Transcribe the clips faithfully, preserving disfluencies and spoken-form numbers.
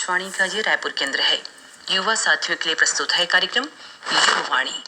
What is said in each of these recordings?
आकाशवाणी का ये रायपुर केंद्र है। युवा साथियों के लिए प्रस्तुत है कार्यक्रम युवावाणी।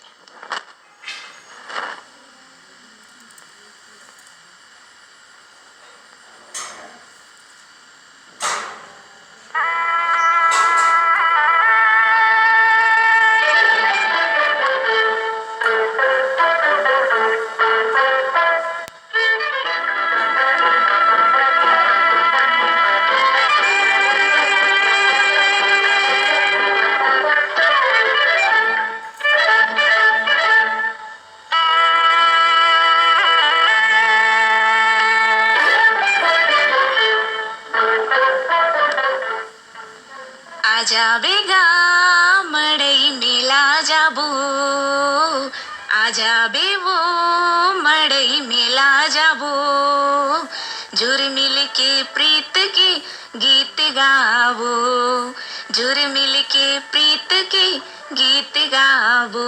आजा बेगा मड़ई मेला जाबो, आजा बे वो मड़ई मेला जाबो, जुर मिल के प्रीत के गीत गाबो, जुर मिल के प्रीत के गीत गाबो।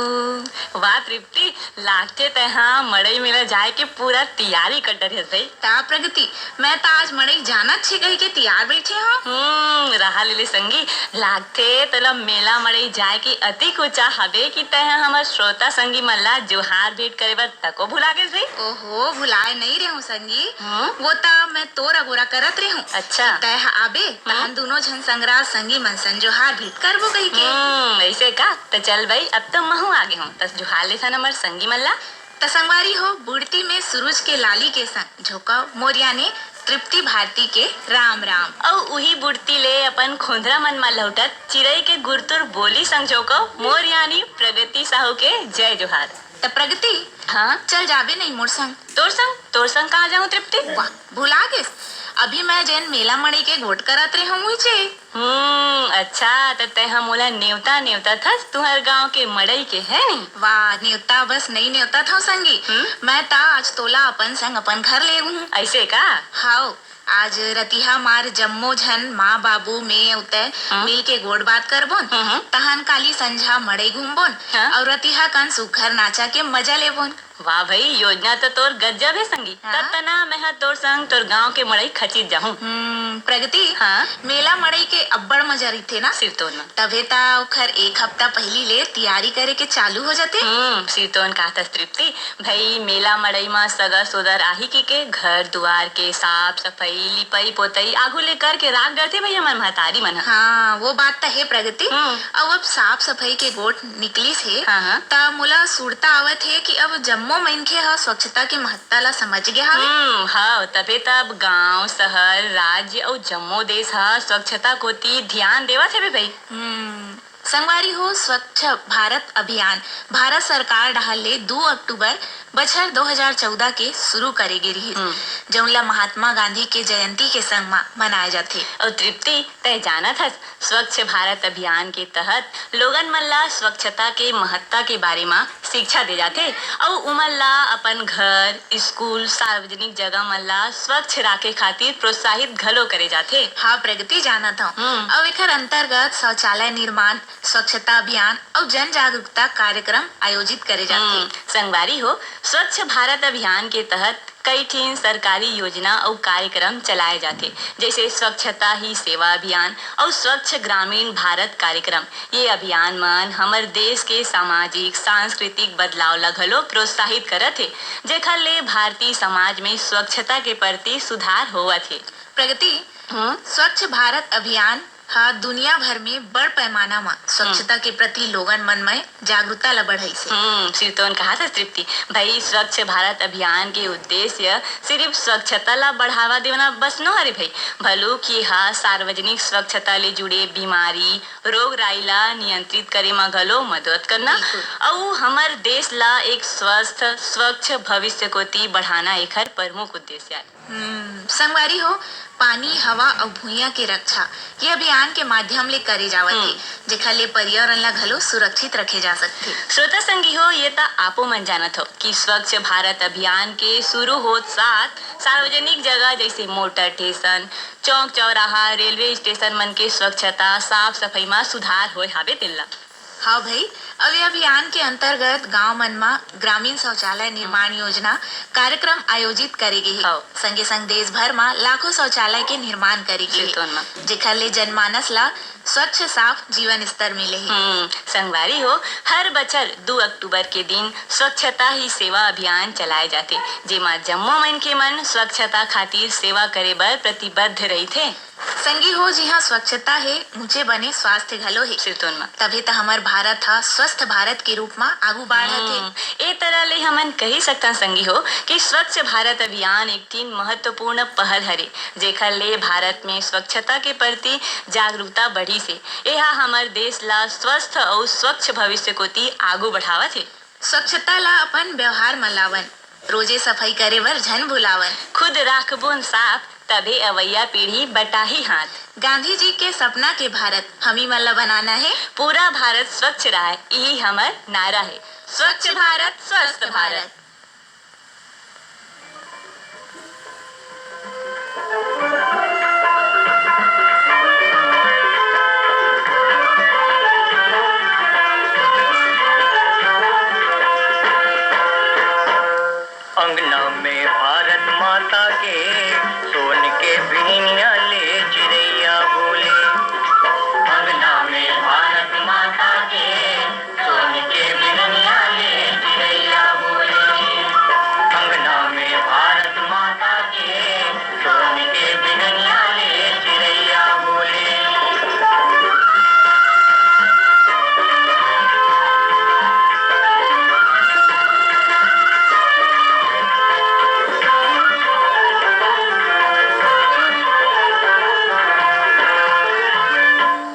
वाह तृप्ति, लागथे तैं हा मड़ई मेला जाए के पूरा तियारी कर डरे हस भई। ता प्रगति, मैं ता आज मड़ई जाना छे कही के तियार बैठे हूँ। हम्म, रहा ले ले संगी, लागथे तोला मेला मड़ई जाए के अतिक उचाह हवे कि तैं हा हमर श्रोता संगी मन ला जोहार भेंट करे बर तको भुला गेस भई। ओहो, भुलाए नइ रेहूं संगी। हम्म? वो त मैं तोर अगोरा करत रेहूं अच्छा। कि तैं ह आबे, तहन हम्म। दूनों झन संगरा संगी मन सन जोहार भेंट करबो कहिके। हम्म, अइसे का? त चल भई, अब तो महूं आगे हूं, त जोहार लेथन हमर संगी मन ला। त संगवारी हो, बुड़ती में सूरज के लाली के संग झोंकव मोर यानी तृप्ति भारती के राम राम। अउ उही बुड़ती ले अपन खोंधरा मन म लहुटत चिरई के गुरतुर बोली संग झोंकव मोर यानी प्रगति साहू के जय जोहार। त प्रगति, हाँ? चल जाबे नहीं मोर संग? तोर संग? तोर संग कहाँ जाऊं तृप्ति? वाह, भुला गेस? अभी मैं जेन मेला मड़ई के गोठ करत रेहूं उहिचे। हम्म, अच्छा, त तैं ह मोला नेवता नेवता थस तुहर गांव के मड़ई के, है नी? वाह, नेवता बस नइ नेवता थव संगी। हम्म? मैं त आज तोला अपन संग अपन घर ले हूँ। अइसे का? हाव, आज रतिहा मार जम्मो झन माँ बाबू में उतय हम्म। मिल के गोठ बात करबोन। हम्म, हम्म। तहन काली संझा मड़ई घूमबोन हाँ। अउ रतिहा कन सुघर नाचा के मजा लेबोन। वाह भई, योजना तो तोर गजब हे संगी। हाँ। तब तना मैं ह तोर संग तोर गांव के मड़ई खचित जाहूं। हम्म, प्रगति, हाँ? मेला मड़ई के अब्बड़ मजा रहिथे ना? सिरतोन म। तभे ता ओखर एक हफ्ता पहिली ले तियारी करे के चालू हो जाथे। हम्म, सिरतोन कहतस तृप्ति, भई मेला मड़ई म सगा सोदर आही कहिके घर दुवार के साफ सफई, लिपई पोतई आघू ले करके राख डरथे भई हमर महतारी मन ह। हाँ, वो बात त हे प्रगति। हम्म। अउ अब साफ सफई के गोठ निकलिस हे, हाँ, हाँ। त मोला सुरता आवत हे कि अब जम्मो मनखे ह स्वच्छता के महत्ता ला समझ गे हावय। हम्म, हव, तभे त अब गांव, शहर, राज्य अउ जम्मो देश ह स्वच्छता कोति ध्यान देवत हवे भई। हम्म, संगवारी हो, स्वच्छ भारत अभियान भारत सरकार डहार ले दू अक्टूबर बछर दो हजार चौदह के शुरू करे गे रिहिस, हम्म। जउन ला महात्मा गांधी के जयंती के संग म मनाए जाथे। अउ तृप्ति, तैं जानत हस, स्वच्छ भारत अभियान के तहत लोगन मन ला स्वच्छता के महत्ता के बारे म शिक्षा दे जाथे अउ उमन ला अपन घर, स्कूल, सार्वजनिक जगह मन ला स्वच्छ राखे खातिर प्रोत्साहित घलो करे जाथे। हाँ प्रगति, जानत हव। हम्म। अउ एखर अंतर्गत शौचालय निर्माण, स्वच्छता अभियान अउ जन जागरूकता कार्यक्रम आयोजित करे जाथे। हम्म, संगवारी हो, स्वच्छ भारत अभियान के तहत कई ठिन सरकारी योजना अउ कार्यक्रम चलाए जाथे, जइसे स्वच्छता ही सेवा अभियान अउ स्वच्छ ग्रामीण भारत कार्यक्रम। ये अभियान मन हमर देश के सामाजिक, सांस्कृतिक बदलाव ल घलो प्रोत्साहित करत हे, जेखर ले भारतीय समाज में स्वच्छता के प्रति सुधार होवत हे। प्रगति, हम्म? स्वच्छ भारत अभियान ह दुनिया भर में बड़ पैमाना म स्वच्छता के प्रति लोगन मन में जागरूकता ला बढ़ाइस हे। हम्म, सिरतोन कहत हस तृप्ति। भई, स्वच्छ भारत अभियान के उद्देश्य सिर्फ स्वच्छता ला बढ़ावा देना बस नो हरे भई, बलुक ये ह सार्वजनिक स्वच्छता ले जुड़े बीमारी, रोग राई ला नियंत्रित करे म घलो मदद करना बिल्कुल। अउ हमर देश ला एक स्वस्थ, स्वच्छ भविष्य कोति बढ़ाना एखर प्रमुख उद्देश्य आय। हम्म, संगवारी हो, पानी, हवा अउ भुइयां के रक्षा ये अभियान के माध्यम ले करे जावत हे, हम्म। जेखर ले पर्यावरण ला घलो सुरक्षित रखे जा सकथे। श्रोता संगी हो, ये त आपो मन जानत हो कि स्वच्छ भारत अभियान के शुरू होत साथ सार्वजनिक जगह जइसे मोटर स्टेशन, चौक चौराहा, रेलवे स्टेशन मन के स्वच्छता, साफ सफई म सुधार होय हावे तेन ला। हाँ भई, अउ ये अभियान के अंतर्गत गांव मन म ग्रामीण शौचालय निर्माण योजना कार्यक्रम आयोजित करे गे हे। हव। संगे संग देश भर म लाखों शौचालय के निर्माण करे गे हे, सिरतोन म। जेखर ले जनमानस ल स्वच्छ साफ जीवन स्तर मिले हे। हम्म, संगवारी हो, हर बछर दू अक्टूबर के दिन स्वच्छता ही सेवा अभियान चलाए जाथे, जेमा जम्मो मनखे मन स्वच्छता खातिर सेवा करे बर प्रतिबद्ध रहिथे। संगी हो, जिहाँ स्वच्छता हे, उहें बने स्वास्थ्य घलो हे। सिरतोन म। तभे त हमर भारत ह स्वस्थ भारत के रूप म आगू बाढ़त हे। हम्म, ए तरह ले हमन कहि सकथन संगी हो कि स्वच्छ भारत अभियान एक ठिन महत्वपूर्ण पहल हरे, जेखर ले भारत में स्वच्छता के प्रति जागरूकता बढ़िस हे। एहा हमर देश ला स्वस्थ अउ स्वच्छ भविष्य कोति आगू बढ़ावत हे। स्वच्छता ला अपन व्यवहार म लावन। रोजे सफई करे बर झन भुलावन। खुद राखबोन साफ, तभे अवइया पीढ़ी बटाही हाथ। गांधी जी के सपना के भारत हमी मन ला बनाना हे। पूरा भारत स्वच्छ राहय, इही हमर नारा हे। स्वच्छ भारत, स्वस्थ भारत। अंगना में भारत माता के सोन के बिहनिया ले चिरैया बोले। अंगना में भारत माता के सोन के बिहनिया ले चिरैया बोले। अंगना में भारत माता के सोन के बिहनिया ले चिरैया बोले।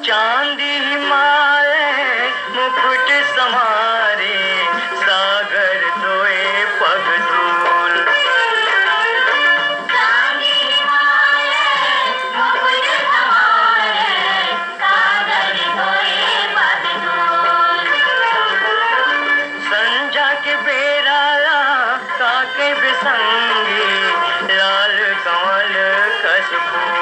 चांदी हिमालय मुकुट समारे, सागर धोए पग धूल। संझा के बेरा ला का कहिबे संगी, लाल कमल कस फूल।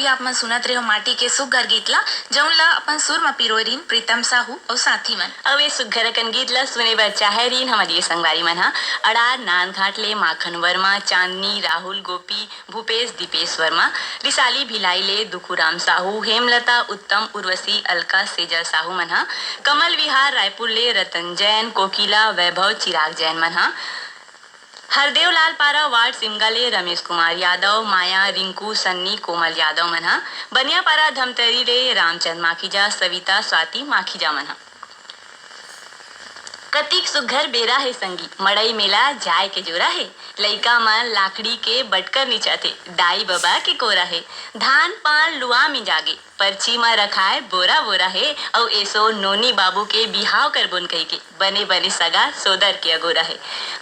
आप मन सुनत रहो माटी के सुग्घर गीत ला, जउन ला अपन सुर म पिरोय रिन प्रीतम साहू अउ साथी मन। अउ ए सुग्घर अकन गीत ला सुने बर चाहे रिन हमर ये संगवारी मन ह अड़ार नांदघाट ले माखन वर्मा, चांदनी, राहुल, गोपी, भूपेश, दीपेश वर्मा, रिसाली भिलाई ले दुखुराम साहू, हेमलता, उत्तम, उर्वशी, अलका, सेजल साहू मन ह, कमल विहार रायपुर ले रतन जैन, कोकिला, वैभव, चिराग जैन मन ह, हरदेवलाल पारा वार्ड सिमगा ले रमेश कुमार यादव, माया, रिंकू, सन्नी, कोमल यादव मन ह, बनियापारा धमतरी ले रामचंद माखीजा, सविता, स्वाति माखीजा मन ह। कतिक सुघर बेरा हे संगी, मड़ई मेला जाय के जोरा हे। लइका मन लाकड़ी के बटकर निचाथे, दाई बबा के कोरा हे। धान पान लुआ मिंजागे, परछी म रखाय बोरा बोरा हे, अउ एसो नोनी बाबू के बिहाव करबोन कहिके बने बने सगा सोदर के अगोरा हे।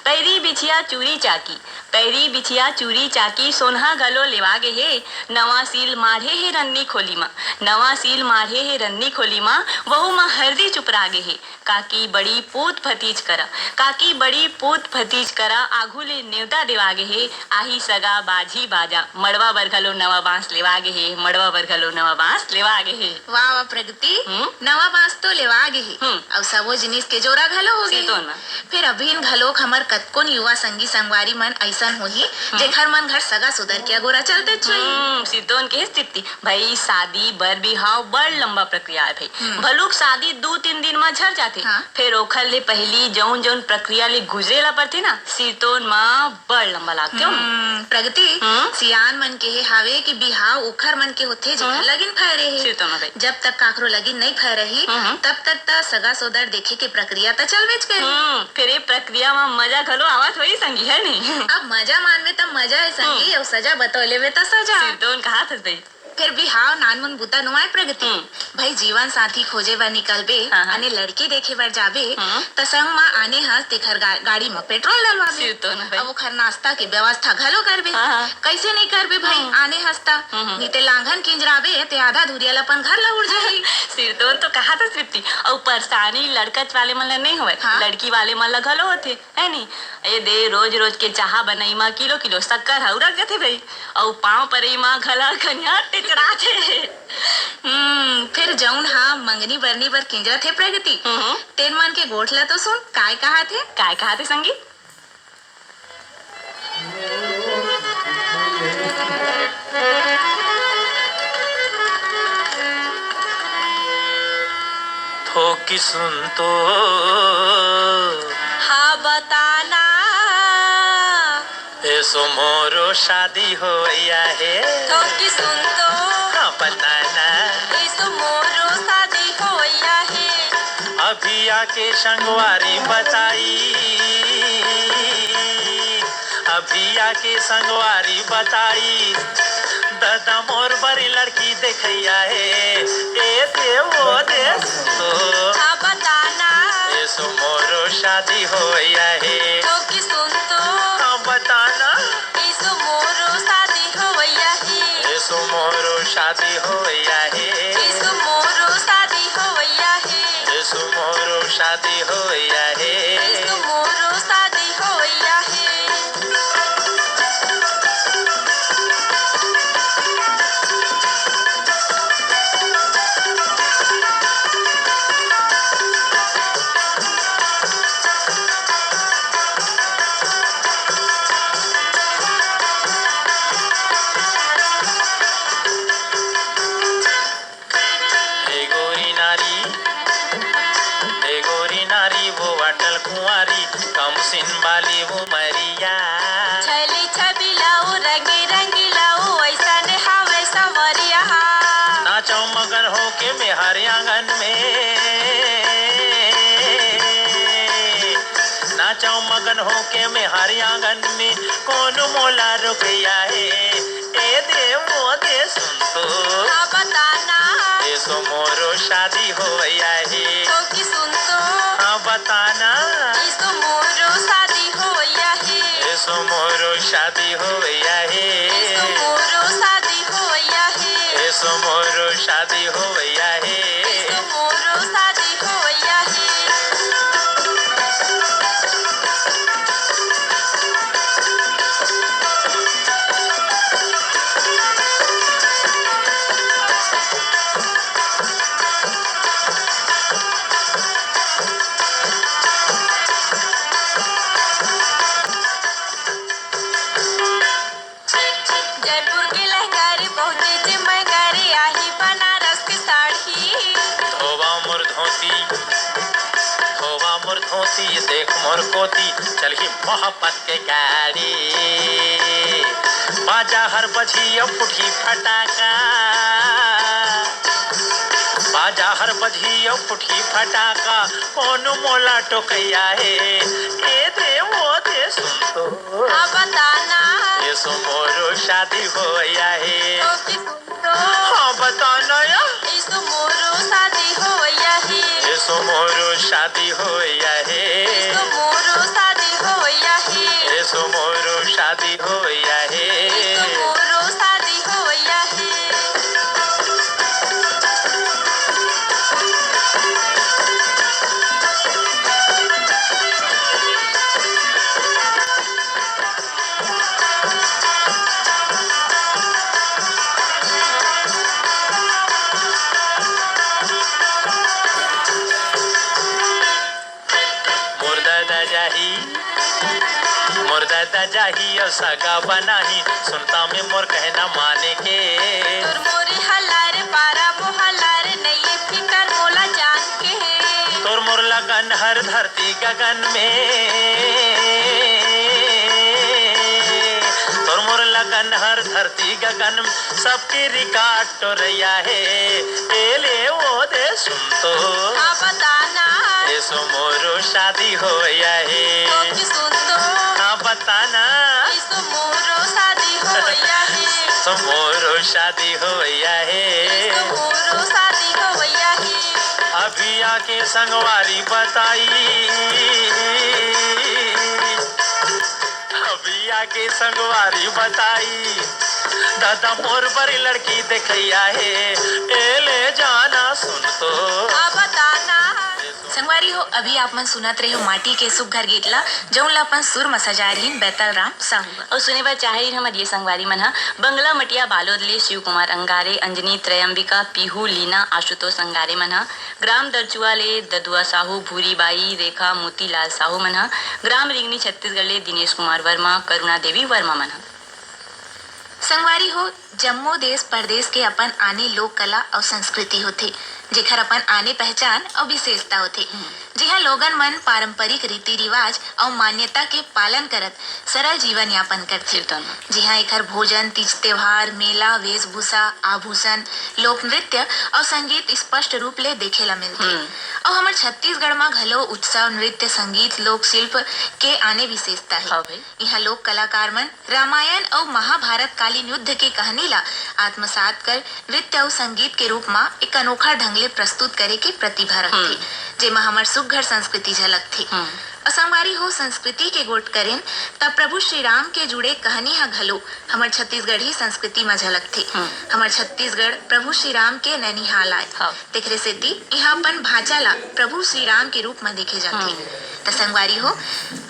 पैरी बिछिया चूरी चाकी, पैरी बिछिया चूरी चाकी, सोनहा घलो लेवा गे हे। नवा सील माढ़े हे रन्नी खोली म, नवा सील माढ़े हे रन्नी खोली म, वहू म हरदी चुपरा गे हे। काकी बड़ी पूत भतीज करा, काकी बड़ी पूत भतीज करा, आघू ले नेवता देवा गे हे, आही सगा बाजी बाजा, मड़वा बर घलो नवा बांस लेवा गे हे, मड़वा बर घलो नवा बांस लेवा गे हे। वाह, वाह, प्रगति, हम्म? नवा बांस तो लेवा गे हे, हम्म। अउ सबो जिनिस के जोरा घलो हो गे हे। सिरतोन म। फेर अभिन घलोक हमर कतकोन युवा संगी संगवारी मन अइसन होही, हम्म। जेखर मन घर सगा सोदर के अगोरा चलतेच होही। हम्म, सिरतोन के हे सिरती। भई, शादी बर बिहाव बड़ लंबा प्रक्रिया हे भई। हम्म। भलुक शादी दू तीन दिन म झर जाथे, हाँ। फेर ओखर ले पहिली जउन जउन प्रक्रिया ले गुजरे ला परथे ना, सिरतोन म बड़ लंबा लागथे। हम्म, प्रगति, हम्म? सियान मन केहे हावे कि बिहाव ओखर मन के होथे जेखर हम्म। लगिन फहरे हे। सिरतोन म भई। जब तक काकरो लगिन नइ फहरही, हम्म, हम्म। तब तक त सगा सोदर देखे के प्रक्रिया त चलबेच करही। हम्म, फेर ए प्रक्रिया म मजा घलो आवत होही संगी, हे नी? अब मजा मानबे त मजा हे संगी, हम्म। अउ सजा बतौले बे त सजा। सिरतोन कहाथस भई। फेर बिहाव नानमुन बुता नो आय प्रगति। हम्म। भई जीवन साथी खोजे बर निकलबे, हाँ, हाँ। आने लड़की देखे बर जाबे, हम्म। त संग म आने हस तेखर गा-, गाड़ी म पेट्रोल डलवाबे। सिरतोन भई। अब ओखर नाश्ता के व्यवस्था घलो करबे। हाँ, हाँ। कइसे नइ करबे भई, हम्म। आने हस त। हम्म, हम्म। नी ते लांघन किंजराबे, ते आधा धुरिया ल अपन घर ल उड़ जाही। सिरतोन तो कहाथस सिरती, अउ परेशानी लड़कच वाले मन ल नइ होवय, हाँ। लड़की वाले मन ल घलो होथे। हे नी? ए दे, रोज रोज के चाहा बनई म किलो किलो शक्कर ह उरक जथे भई, अउ पांव परई म घला कनिहा टिचराथे। हम्म, फेर जउन ह मंगनी बरनी बर किंजरत हे प्रगति, हम्म। तेन मन के गोठ ल तो सुन, काय कहाथे? काय कहाथे संगी? थोकी सुन तो। हाँ, बताना। एसो मोरो शादी होवइया हे। थोकी सुन तो। हाँ, बताना। एसो मोरो शादी होवइया हे। अभी आके संगवारी बताई, अभी आके संगवारी बताई, ददा मोर बरी लड़की देखइया हे, ए दे ओ दे तो। हाँ बताना। एसो मोरो शादी होवइया हे। थोकी सुन तो। हाँ बताना। एसो मोरो शादी होवइया हे। एसो मोरो शादी होवइया हे। एसो मोरो शादी होवइया हे। एसो मोरो शादी होवइया हे। एसो मोरो शादी होवइया हे। ए गोरी नारी, ए गोरी नारी, वो अटल कुंवारी, कम सिन वाली उमरिया। छली छबिला ओ रंगी रंगीला ओ, ऐसन हावे संवरिया। नाचो मगन होके मेहर आंगन में, नाचो मगन होके मेहर आंगन में, कौन मोला रुकइया हे? ए दे ओ दे सुन तो। हाँ बताना। एसो मोरो शादी होवइया हे। थोकी सुन तो। हाँ बताना। एसो मोरो शादी होवइया हे। एसो मोरो शादी होवइया हे। एसो मोरो शादी होवइया हे। एसो मोरो शादी होवइया हे। एसो मोरो शादी होवइया हे। धोती, धोवा मोर धोती, देख मोर कोती, चलही मोहब्बत के गाड़ी। बाजा हर बजही अउ फुटही फटाका, बाजा हर बजही अउ फुटही फटाका, कोनो मोला टोकइया हे, ए दे ओ दे सुन तो। हाँ, बता ना। एसो मोरो शादी होवइया हे। ओ की सुन तो। हाँ, बता ना या। एसो मोरो शादी होवइया हे। एसो मोरो शादी होवइया हे। एसो मोरो शादी होवइया हे। एसो मोरो शादी होवइया हे। एसो मोरो शादी होवइया हे। मोर ददा जाही, मोर ददा जाही अउ सगा बनाही, सुनता में मोर कहना माने के। तोर मोरी हल्ला रे पारा मोहल्ला रे, नइये फिकर मोला जान के। तोर मोर लगन हर धरती गगन में, तोर मोर लगन हर धरती गगन में, सबके रिकॉर्ड टोरइया हे, ए ले ओ दे सुन तो। हाँ, बता ना। एसो मोरो शादी होवइया हे। ओ की सुन तो। हाँ, बता ना। एसो मोरो शादी होवइया हे। एसो मोरो शादी होवइया हे। एसो मोरो शादी होवइया हे। अभी आके संगवारी बताई। अभी आके संगवारी बताई, दादा मोर बर लड़की देखइया हे, ए ले जाना सुन तो। हाँ, बता ना। संगवारी हो, अभी आप मन सुनत रहे हो माटी के सुघर गीत ला, जउन ला अपन सुर म सजाय रहिन बैतल राम साहू ह। अउ सुने बर चाहे रहिन हमर ये संगवारी मन ह, बंगला मटिया बालोद ले शिव कुमार अंगारे, अंजनी, त्रयंबिका, पीहू, लीना, आशुतोष अंगारे मन ह, ग्राम दरचुआ ले ददुआ साहू, भूरी बाई, रेखा, मोतीलाल साहू मन ह, ग्राम रिंगनी छत्तीसगढ़ ले दिनेश कुमार वर्मा, करुणा देवी वर्मा मन ह। संगवारी हो, जम्मो देश परदेश के अपन आने लोक कला अउ संस्कृति होथे, जेखर अपन आने पहचान अउ विशेषता होथे, जिहां लोगन मन पारंपरिक रीति रिवाज अउ मान्यता के पालन करत सरल जीवन यापन करथे। जिहां एखर भोजन, तीज त्योहार, मेला, वेशभूषा, आभूषण, लोक नृत्य अउ संगीत स्पष्ट रूप ले देखे ला मिलथे। हम्म। अउ हमर छत्तीसगढ़ म घलो उत्सव, नृत्य, संगीत, लोक शिल्प के आने विशेषता हे। हाँ भाई। इहां लोक कलाकार मन रामायण अउ महाभारत कालीन युद्ध के कहानी ला आत्मसात कर नृत्य अउ संगीत के रूप म एक अनोखा ढंग ले प्रस्तुत करे के प्रतिभा रखथे, हम्म। जेमा हमर सुघर संस्कृति झलकथे। हम्म। अउ संगवारी हो, संस्कृति के गोठ करेन, त प्रभु श्री राम के जुड़े कहानी ह घलो हमर छत्तीसगढ़ी संस्कृति म झलकथे। हम्म। हमर छत्तीसगढ़ प्रभु श्री राम के नैनिहाल आय। हाँ। तेखरे सेती इहां अपन भांचा ला प्रभु श्री राम के रूप म देखे जाथे। हम्म। त संगवारी हो,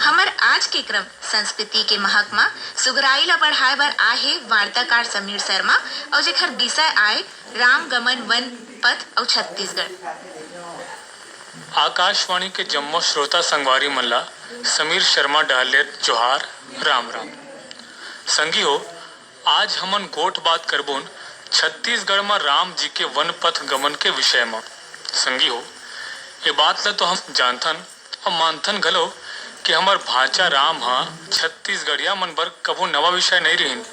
हमर आज के क्रम संस्कृति के महक म सुघराई ला बढ़ाय बर आय हे वार्ताकार समीर शर्मा, अउ जेखर विषय आय राम गमन वन पथ अउ छत्तीसगढ़। आकाशवाणी के जम्मो श्रोता संगवारी मन ला समीर शर्मा डहर ले जोहार, राम राम। संगी हो, आज हमन गोठ बात करबोन छत्तीसगढ़ म राम जी के वन पथ गमन के विषय म। संगी हो, ये बात ला तो हम जानथन अउ मानथन घलो कि हमर भांचा राम ह छत्तीसगढ़िया मन बर कभू नवा विषय नइ रिहिन।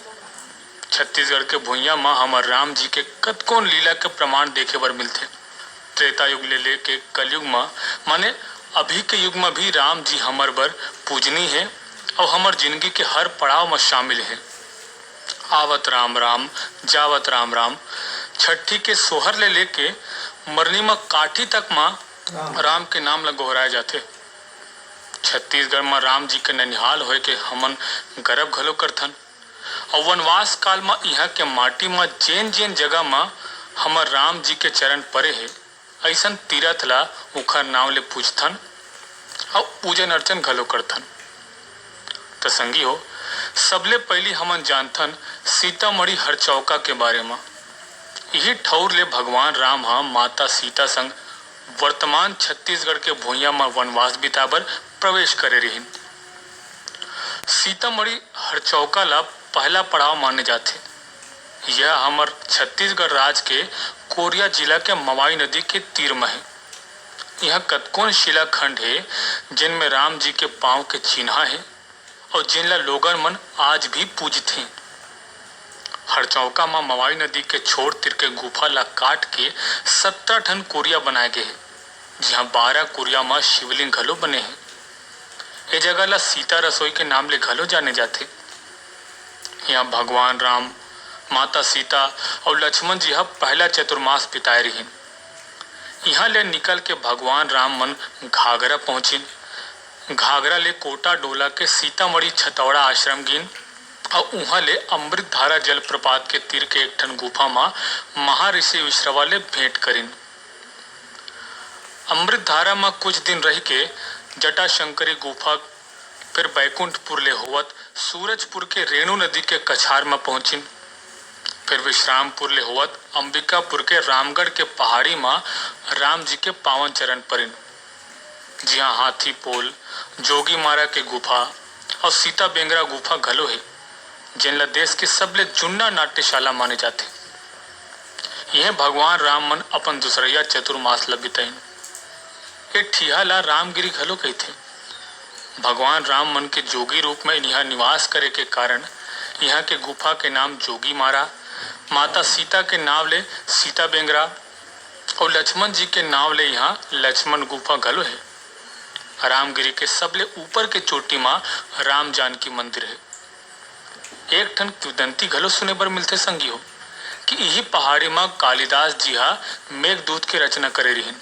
छत्तीसगढ़ के भुइयां म हमर राम जी के कतकोन लीला के प्रमाण देखे बर मिलथे। त्रेता युग ले लेके कलयुग म, माने अभी के युग म भी राम जी हमर बर पूजनीय हे अउ हमर जिनगी के हर पड़ाव म शामिल हे। आवत राम राम, जावत राम राम, छट्ठी के सोहर ले लेके मरनी म काठी तक म राम के नाम ल गोहराए जाथे। छत्तीसगढ़ म राम जी के ननिहाल होए के हमन गरब घलो करथन। अउ वनवास काल म इहां के माटी म जेन-जेन जगह म हमर राम जी के चरण परे हे, अइसन तीरथ ला उंखर नांव ले पूजथन अउ पूजन अर्चन घलो करथन। त संगी हो, सबले पहिली हमन जानथन सीतामढ़ी हरचौका के बारे म। इही ठउर ले भगवान राम ह माता सीता संग वर्तमान छत्तीसगढ़ के भुइयां म वनवास बिताए बर प्रवेश करे रिहिन। सीतामढ़ी हरचौका ला पहला पड़ाव माने जाथे। यह हमर छत्तीसगढ़ राज के कोरिया जिला के मवाई नदी के तीर म हे। इहाँ कतकोन शिलाखंड हे, जेन में राम जी के पाँव के चिन्हा हे अउ जेन ला लोगन मन आज भी पूजथे। हरचौका म मवाई नदी के छोर तीर के गुफा ला काट के सत्रह ठन कुरिया बनाए गे हे, जिहाँ बारह कुरिया म शिवलिंग घलो बने हे। ए जगह ला सीता रसोई के नाम ले घलो जाने जाथे। इहाँ भगवान राम, माता सीता अउ लक्ष्मण जी ह पहला चतुर्मास बिताए रिहिन। इहाँ ले निकल के भगवान राम मन घाघरा पहुँचिन। घाघरा ले कोटा डोला के सीतामढ़ी छतौड़ा आश्रम गिन अउ उहाँ ले अमृतधारा जलप्रपात के तीर के एक ठन गुफा म महर्षि विश्रवा ले भेंट करिन। अमृतधारा म कुछ दिन रहि के जटाशंकरी गुफा, फिर बैकुंठपुर ले होवत सूरजपुर के रेणु नदी के कछार म पहुंचिन। फिर विश्रामपुर ले होवत अंबिकापुर के रामगढ़ के पहाड़ी म राम जी के पावन चरण परिन, जिहां हाथी पोल, जोगी मारा के गुफा अउ सीता बेंगरा गुफा घलो हे, जेन ला देश के सबले जुन्ना नाट्यशाला माने जाथे। इहें भगवान राम मन अपन दूसरइया चतुर्मास ल बिताइन। ए ठिहा ला रामगिरी घलो कहिथे। भगवान राम मन के जोगी रूप में इहाँ निवास करे के कारण इहाँ के गुफा के नाम जोगी मारा, माता सीता के नाव ले सीता बेंगरा अउ लक्ष्मण जी के नाव ले इहाँ लक्ष्मण गुफा घलो हे। रामगिरी के सबले ऊपर के चोटी म राम जानकी मंदिर हे। एक ठन किंवदंती घलो सुने बर मिलथे संगी हो, कि इही पहाड़ी म कालिदास जी ह मेघदूत के रचना करे रिहिन।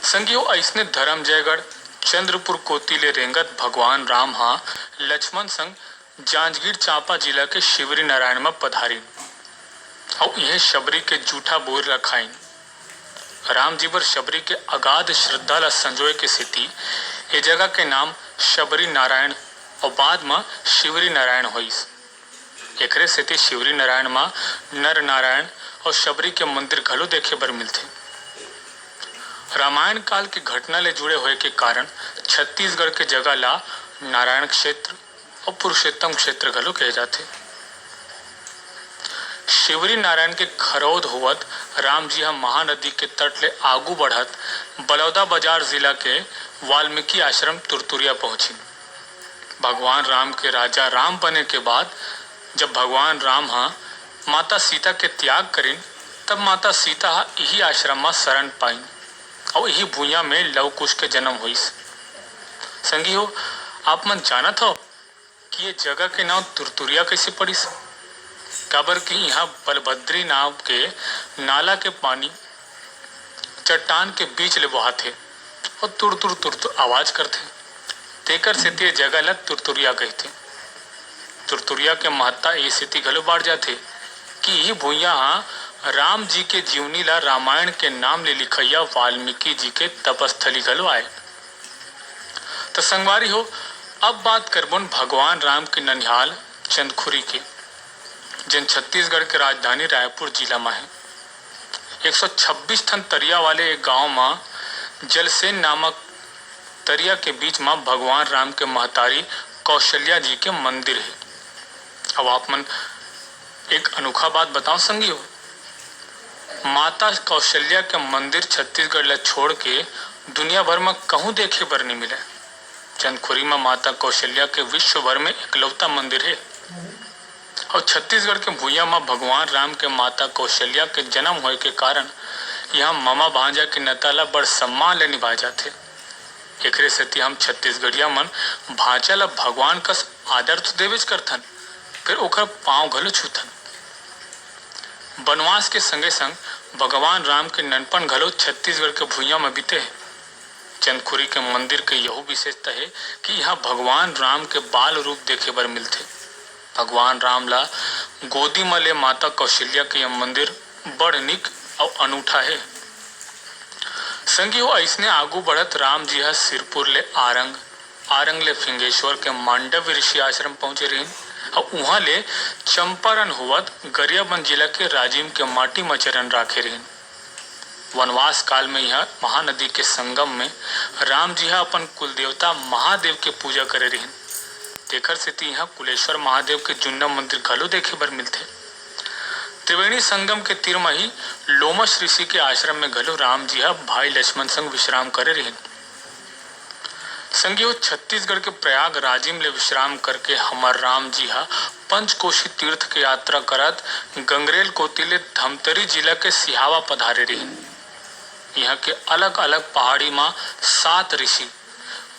संगी हो, अइसने धरमजयगढ़ चंद्रपुर कोति ले रेंगत भगवान राम ह लक्ष्मण संग जांजगीर चांपा जिला के शिवरी नारायण म पधारिन अउ इहें शबरी के जूठा बोर ल खाइन। राम जी बर शबरी के अगाध श्रद्धा ल संजोए के सेती ए जगह के नाम शबरी नारायण अउ बाद म शिवरी नारायण होइस। एकरे सेती शिवरी नारायण म नर नारायण अउ शबरी के मंदिर घलो देखे बर मिलथे। रामायण काल के घटना ले जुड़े होए के कारण छत्तीसगढ़ के जगह ला नारायण क्षेत्र अउ पुरुषोत्तम क्षेत्र घलो कहे जाथे। शिवरी नारायण के खरौद होवत राम जी ह महानदी के तट ले आगू बढ़त बलौदाबाजार जिला के वाल्मीकि आश्रम तुरतुरिया पहुंचिन। भगवान राम के राजा राम बने के बाद जब भगवान राम ह माता सीता के त्याग करिन, तब माता सीता ह इही आश्रम म शरण पाइन अउ इही भुइयां में लव कुश के जन्म होइस। संगी हो, आप मन जानत हव कि ये जगह के नाम तुरतुरिया कइसे पड़िस? काबर कि इहाँ बलभद्री नाम के नाला के पानी चट्टान के बीच ले बोहाथे अउ तुर-तुर, तुर-तुर आवाज करथे। तेकर सेती ये जगह ल तुरतुरिया कहिथे। तुरतुरिया के महत्ता ए सेती घलो बाढ़ जाथे कि इही भुइयां ह राम जी के जीवनी ल रामायण के नाम ले लिखइया वाल्मीकि जी के तपस्थली घलो आय। त संगवारी हो, अब बात करबोन भगवान राम के ननिहाल चंदखुरी के, जेन छत्तीसगढ़ के राजधानी रायपुर जिला म हे। एक सौ छब्बीस ठन तरिया वाले एक गांव म जलसेन नामक तरिया के बीच म भगवान राम के महतारी कौशल्या जी के मंदिर हे। अब आप मन एक अनोखा बात बताओ संगी हो, माता कौशल्या के मंदिर छत्तीसगढ़ ल छोड़ के दुनिया भर म कहूं देखे बर नइ मिले। चंदखुरी म माता कौशल्या के विश्व भर में एकलौता मंदिर हे। अउ छत्तीसगढ़ के भुइयां म भगवान राम के माता कौशल्या के जन्म होए के कारण इहाँ ममा भांजा के नता ल बड़ सम्मान ले निभाए जाथे। एकरे सेती हम छत्तीसगढ़िया मन भांचा ल भगवान कस आदर तो देबेच करथन, फेर ओकर पांव घलो छूथन। बनवास के संगे संग भगवान राम के ननपन घलो छत्तीसगढ़ के भुइयां म बीते हे। चंदखुरी के मंदिर के यहू विशेषता हे कि इहाँ भगवान राम के बाल रूप देखे बर मिलथे। भगवान राम ला गोदी म ले माता कौशल्या के यह मंदिर बड़ निक अउ अनूठा हे। संगी हो, अइसने आगू बढ़त राम जी ह सिरपुर ले आरंग, आरंग ले फिंगेश्वर के मांडव्य ऋषि आश्रम पहुंचे रहिन अउ उहाँ ले चंपारण होवत गरियाबंद जिला के राजिम के माटी म चरण राखे रहिन। वनवास काल में इहाँ महानदी के संगम में राम जी ह अपन कुलदेवता महादेव के पूजा करे रहिन। तेखर सेती इहाँ कुलेश्वर महादेव के जुन्ना मंदिर घलो देखे बर मिलथे। त्रिवेणी संगम के तीर म ही लोमश ऋषि के आश्रम में घलो राम जी ह भाई लक्ष्मण संग विश्राम करे रिहिन। संगी हो, छत्तीसगढ़ के प्रयागराजिम ले विश्राम करके हमर राम जी ह पंचकोशी तीर्थ के यात्रा करत गंगरेल कोति ले धमतरी जिला के सिहावा पधारे रिहिन। इहां के अलग-अलग पहाड़ी म सात ऋषि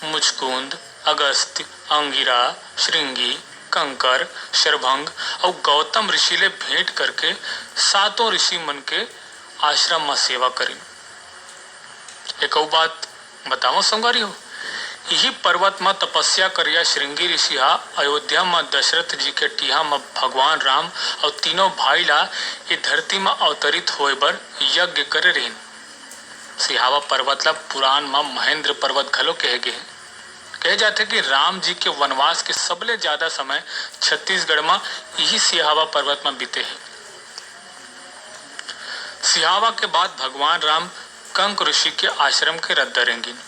मुचकुंद, अगस्त्य, अंगिरा, श्रृंगी, कंकर, शरभंग अउ गौतम ऋषि ले भेंट करके सातों ऋषि मन के आश्रम म सेवा करिन। एक अउ बात बतावं संगवारी हो, इही पर्वत म तपस्या करिया श्रृंगी ऋषि ह अयोध्या म दशरथ जी के टिहा म भगवान राम अउ तीनों भाई ला ए धरती म अवतरित होय बर यज्ञ करे रिहिन। सिहावा पर्वत ला पुराण म महेंद्र पर्वत घलो कहे गे हे। कहे जाथे कि राम जी के वनवास के सबले ज्यादा समय छत्तीसगढ़ म इही सिहावा पर्वत म बीते हे। सिहावा के बाद भगवान राम कंक ऋषि के आश्रम के रद्दा रेंगिन।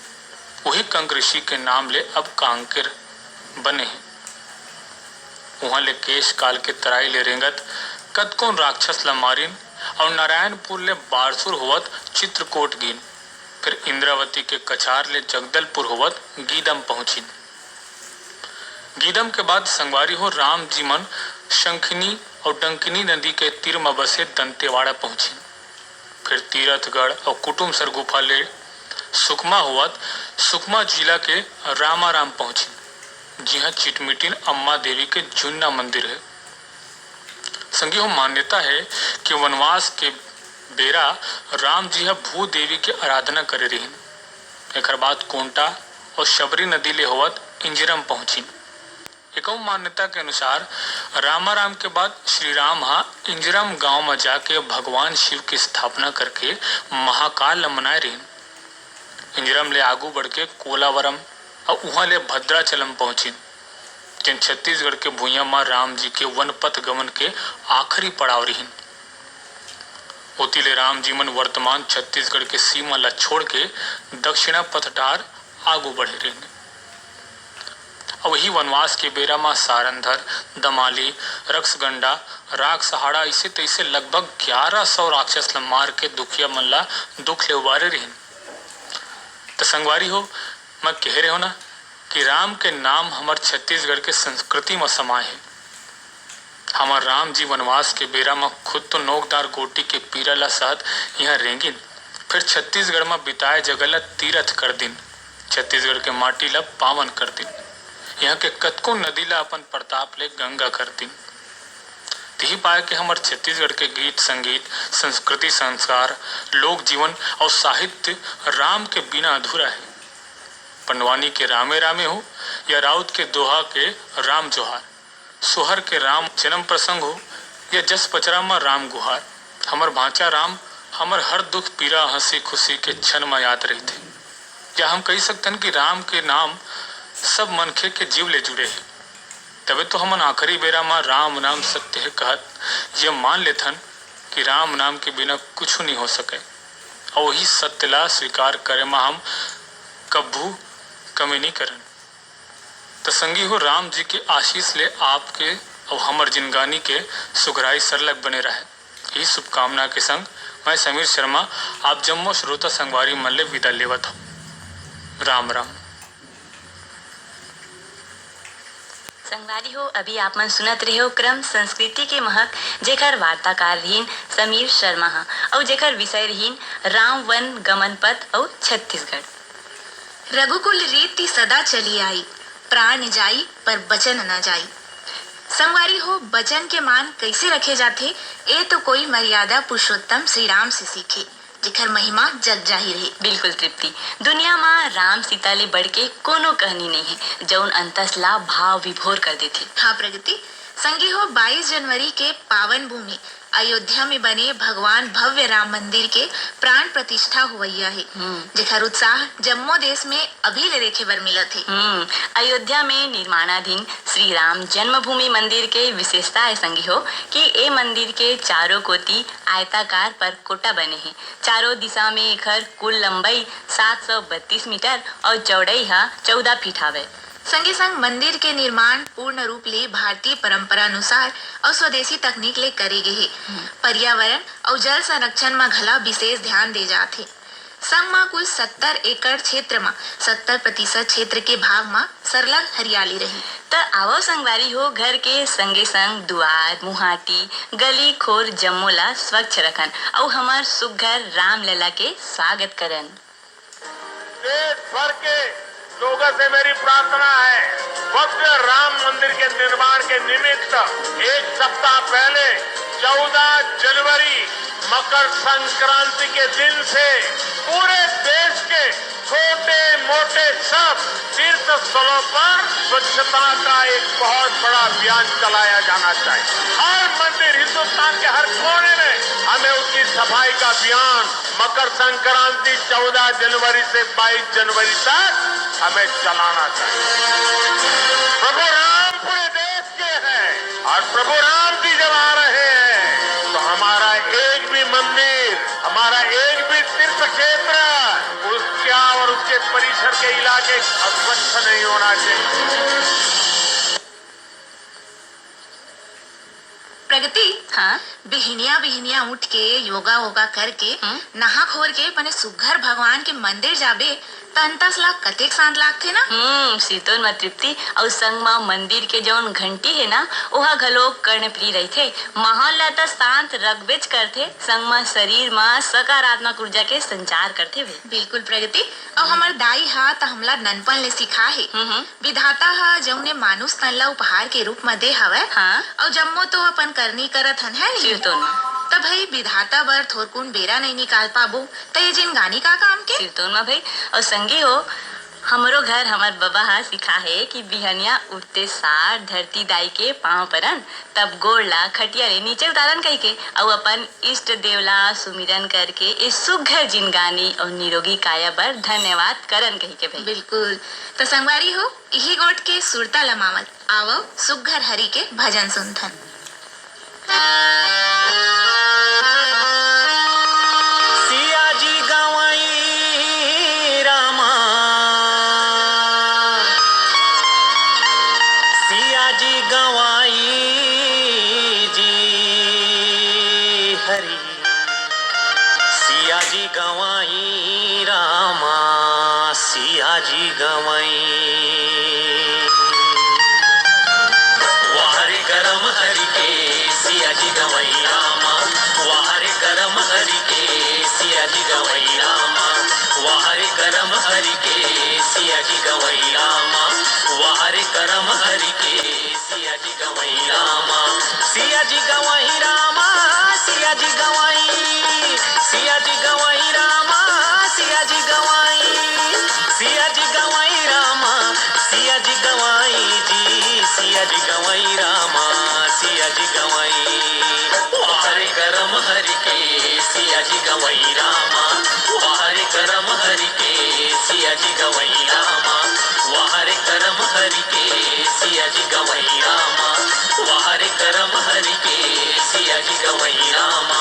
उही कंक ऋषि के नाम ले अब कांकेर बने हे। उहां ले केश काल के तराई ले रेंगत कतकोन राक्षस ल मारिन अउ नारायणपुर ले बारसूर होवत चित्रकूट गिन। फिर इंद्रावती के कछार ले जगदलपुर होवत गीदम पहुंचिन। गीदम के बाद संगवारी हो राम जी मन शंखिनी अउ डंकिनी नदी के तीर म बसे दंतेवाड़ा पहुंचिन। फिर तीरथगढ़ अउ कुटुमसर गुफा ले सुकमा होवत सुकमा जिला के रामाराम पहुंचिन, जिहां चिटमिटिन अम्मा देवी के जुन्ना मंदिर हे। संगी हो, मान्यता हे कि वनवास के बेरा राम जी ह भू देवी के आराधना करे रिहिन। एकर बाद कोंटा अउ शबरी नदी ले होवत इंजरम पहुंचिन। एक अउ मान्यता के अनुसार रामाराम के बाद श्री राम ह इंजरम गांव म जाके भगवान शिव के स्थापना करके महाकाल ल मनाए रिहिन। इंजरम ले आगू बढ़के कोलावरम अउ उहां ले भद्राचलम पहुंचिन, जेन छत्तीसगढ़ के भुइयां म राम जी के वनपथ गमन के आखिरी पड़ाव रिहिन। ओती ले राम जी मन वर्तमान छत्तीसगढ़ के सीमा ल छोड़ के दक्षिणा पथ डार आगू बढ़े रिहिन। अउ वही वनवास के बेरा म सारंधर, दमाली, रक्सगंडा, रागसहाड़ा, अइसे तइसे लगभग ग्यारह सौ राक्षस ल मार के दुखिया मन ल दुख ले उबारे रिहिन। त संगवारी हो, मैं कहे रहे हो ना कि राम के नाम हमर छत्तीसगढ़ के संस्कृति म समाए हे। हमर राम जी वनवास के बेरा म खुद तो नोकदार गोटी के पीरा ल सहत इहां रेंगिन, फिर छत्तीसगढ़ म बिताए जगह ल तीरथ कर दिन, छत्तीसगढ़ के माटी ल पावन कर दिन, इहां के कतको नदी ल अपन प्रताप ले गंगा कर दिन। तिही पाय के हमर छत्तीसगढ़ के गीत संगीत, संस्कृति संस्कार, लोक जीवन अउ साहित्य राम के बिना अधूरा हे। पंडवानी के रामे रामे हो या राउत के दोहा के राम जोहार, सोहर के राम जन्म प्रसंग हो या जस पचरा म राम गुहार, हमर भांचा राम हमर हर दुख पीरा हंसी खुशी के क्षण म याद रहिथे। या हम कहि सकथन कि राम के नाम सब मनखे के जीव ले जुड़े हे। तभे तो हमन आखिरी बेरा म राम नाम सत्य हे कहत ये मान लेथन कि राम नाम के बिना कुछु नइ हो सकय। अउ वही सत्य ला स्वीकार करे म हम कभू कमी नइ करन। त संगी हो, राम जी के आशीष ले आपके अउ हमर जिनगानी के सुघराई सरलग बने रहय। इही शुभकामना के संग मैं समीर शर्मा आप जम्मो श्रोता संगवारी मन ले विदा लेवत हौं। राम राम। संगवारी हो, अभी आप मन सुनत रहे हो क्रम संस्कृति के महक, जेकर वार्ताकार रहिन समीर शर्मा ह, अउ जेकर विषय रहिन राम वन गमन पथ अउ छत्तीसगढ़। रघुकुल रीति सदा चली आई, प्राण जाई पर बचन न जाई। संगवारी हो, बचन के मान कइसे रखे जाथे, ए तो कोई मर्यादा पुरुषोत्तम श्री राम से सीखे, जेकर महिमा जग जाहिर हे। बिल्कुल तृप्ति, दुनिया म राम सीता ले बढ़ के कोनो कहनी नइ हे, जउन अंतस ला भाव विभोर कर देथे। हाँ प्रगति, संगी हो, बाईस जनवरी के पावन भूमि अयोध्या में बने भगवान भव्य राम मंदिर के प्राण प्रतिष्ठा होवइया हे, हम्म। जेकर उत्साह जम्मो देश में अभी ले देखे बर मिलत हे। हम्म, अयोध्या में निर्माणाधीन श्री राम जन्मभूमि मंदिर के विशेषता ए संगी हो कि ए मंदिर के चारों कोति आयताकार परकोटा बने हे। चारों दिशा में एखर कुल लंबई सात सौ बत्तीस मीटर अउ चौड़ई ह चौदह फीट हावय। संगे संग मंदिर के निर्माण पूर्ण रूप ले भारतीय परंपरा अनुसार अउ स्वदेशी तकनीक ले करे गे हे। पर्यावरण अउ जल संरक्षण म घला विशेष ध्यान दे जात हे। संग म कुल सत्तर एकड़ क्षेत्र म सत्तर प्रतिशत क्षेत्र के भाग म सरलग हरियाली रही। त आवव संगवारी हो, घर के संगे संग दुआर, मुहाटी, गली खोर जम्मो ला स्वच्छ रखन अउ हमर सुग्घर रामलला के स्वागत करन। देश भर के लोगों से मेरी प्रार्थना है, भव्य राम मंदिर के निर्माण के निमित्त एक सप्ताह पहले चौदह जनवरी मकर संक्रांति के दिन से पूरे देश के छोटे मोटे सब तीर्थ स्थलों पर स्वच्छता का एक बहुत बड़ा अभियान चलाया जाना चाहिए। हर मंदिर, हिंदुस्तान के हर कोने में हमें उसकी सफाई का अभियान मकर संक्रांति चौदह जनवरी से बाईस जनवरी तक हमें चलाना चाहिए। प्रभु राम पूरे देश के हैं और प्रभु राम जी जब आ रहे हैं तो हमारा एक भी मंदिर, हमारा एक भी तीर्थ क्षेत्र उसका और उसके परिसर के इलाके अस्वच्छ नहीं होना चाहिए। प्रगति, हाँ? बिहनिया बिहनिया उठ के योगा वोगा करके, हम्म। नहा खोर के बने सुग्घर भगवान के मंदिर जाबे, त अंतस ला कतेक शांत लागथे ना? हम्म, सिरतोन म तृप्ति अउ संग म मंदिर के जउन घंटी हे ना, ओहा घलो कर्णप्रिय रहिथे। माहौल ला त शांत रखबेच करथे, संग म शरीर म सकारात्मक ऊर्जा के संचार करथे भई। बिल्कुल प्रगति, अउ हमर दाई ह त हमला ननपन ले सिखाए हे। हम्म, हम्म। विधाता ह जउने मानुष तन ला उपहार के रूप म दे हवय, हाँ। अउ जम्मो तो अपन करनी करत हन, है नहीं? सिरतोन म। त भई विधाता बर थोरकुन बेरा नइ निकाल पाबो, त ये जिनगानी का काम के? सिरतोन म भई, अउ संगी हो, हमरो घर हमर बबा ह सिखाए हे कि बिहनिया उठते सार धरती दाई के पाँव परन, तब गोड़ ला खटिया ले नीचे उतारन कहिके, अउ अपन इष्ट देव ला सुमिरन करके ए सुग्घर जिनगानी अउ निरोगी काया बर धन्यवाद करन कहिके भई। बिल्कुल। त संगवारी हो, इही गोठ के सुरता लमावत आवव सुग्घर हरि के भजन सुनथन। सिया जी गवई रामा, सिया जी गवई जी हरि। सिया जी गवई रामा, सिया जी गवई। वाह रे करम हरि के, सिया जी गवई रामा। वाह रे करम हरि के, सिया जी गवई रामा। वाह रे करम हरि के, सिया जी गवई रामा। वाह रे करम हरि के, सिया जी गवई रामा, सिया जी गवई रामा, सिया जी गवई, सिया जी गवई रामा, सिया जी गवई, सिया जी गवई रामा, सिया जी गवई जी, सिया जी गवई रामा, सिया जी गवई। वाह रे करम हरि के, सिया जी गवई रामा। वाह रे करम हरि के, सिया जी गवई रामा। वाह रे करम हरि के, सिया जी गवई रामा। वाह रे करम हरि के, सिया जी गवई रामा।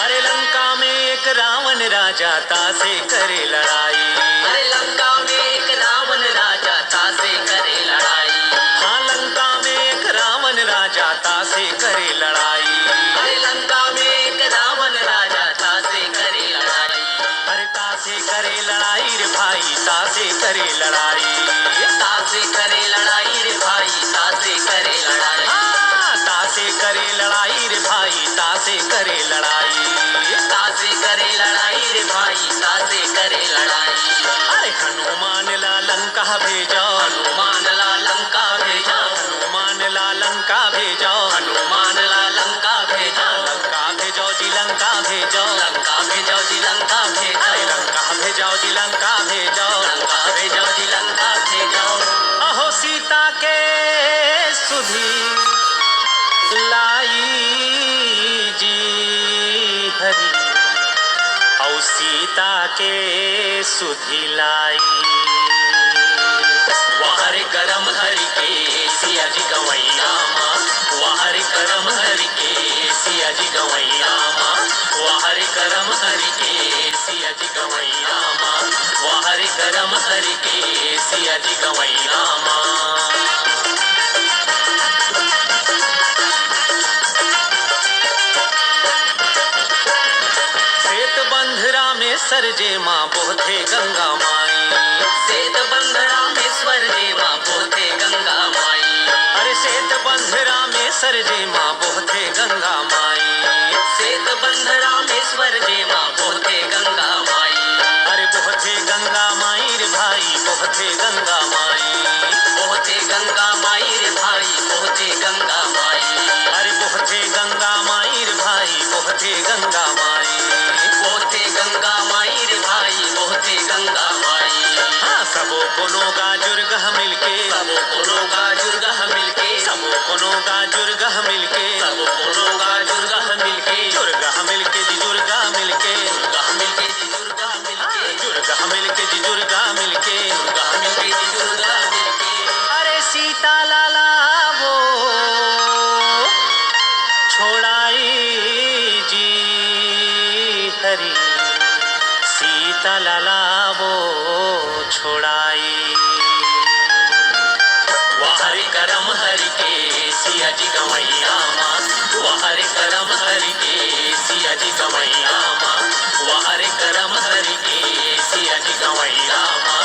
अरे लंका में एक रावण राजा, तासे करे लड़ाई। अरे लंका में एक रावण राजा, तासे करे लड़ाई। हाँ, लंका में एक रावण राजा, तासे करे लड़ाई। अरे लंका में एक रावण राजा, तासे करे लड़ाई। अरे तासे करे लड़ाई रे भाई, तासे करे लड़ाई। तासे करे लड़ाई रे भाई, तासे करे लड़ाई। हाँ, तासे करे लड़ाई रे भाई, तासे करे लड़ाई। तासे करे लड़ाई रे भाई, तासे करे लड़ाई। अरे हनुमान ला लंका भेजो, हनुमान ला लंका भेजो, हनुमान ला लंका भेजो, हनुमान ला लंका भेजो, लंका भेजो जी, लंका भेजो, लंका भेजो जी, लंका भेजो, अरे लंका भेजो जी, लंका भेजो, लंका भेजो जी, लंका भेजो। अहो सीता के सुधि लाई जी हरि, अउ सीता के सुधि लाई। वाह रे करम हरि के, सिया जी गवई रामा। वाह रे करम हरि के, सिया जी गवई रामा। वाह जी गवई रामा। सेत बंध रामेश्वर जेमा बोहथे गंगा माई। सेत बंध रामेश्वर जेमा बोहथे गंगा माई। अरे सेत बंध रामेश्वर जेमा बोहथे गंगा माई। सेत बंध रामेश्वर जेमा बोहथे गंगा माई। अरे बोहथे गंगा माई रे भाई, बोहथे गंगा माई। बोहथे गंगा माई रे भाई, बोहथे गंगा माई। अरे बोहथे गंगा माई रे भाई, बोहथे गंगा माई। बोहथे गंगा माई रे भाई, बोहथे गंगा माई। हाँ, सबो कोनो गा जुरगह मिलके, सबो कोनो गा जुरगह मिलके, सबो कोनो गा जुरगह मिलके, सबो कोनो गा जुरगह मिलके, जुरगह मिलके जी, जुरगह मिलके, जुरगह मिलके जी, जुरगह मिलके, जुरगह मिलके जी, जुरगह मिलके, जुरगह मिलके जी, जुरगह मिलके। अरे सीता लाला वो छोड़ाई जी हरी, सीता लाला वो छोड़ाई। वाह रे करम हरि के सिया जी गवई रामा, वाह रे करम हरि के सिया जी गवई रामा, वाह रे करम हरि के सिया जी गवई रामा,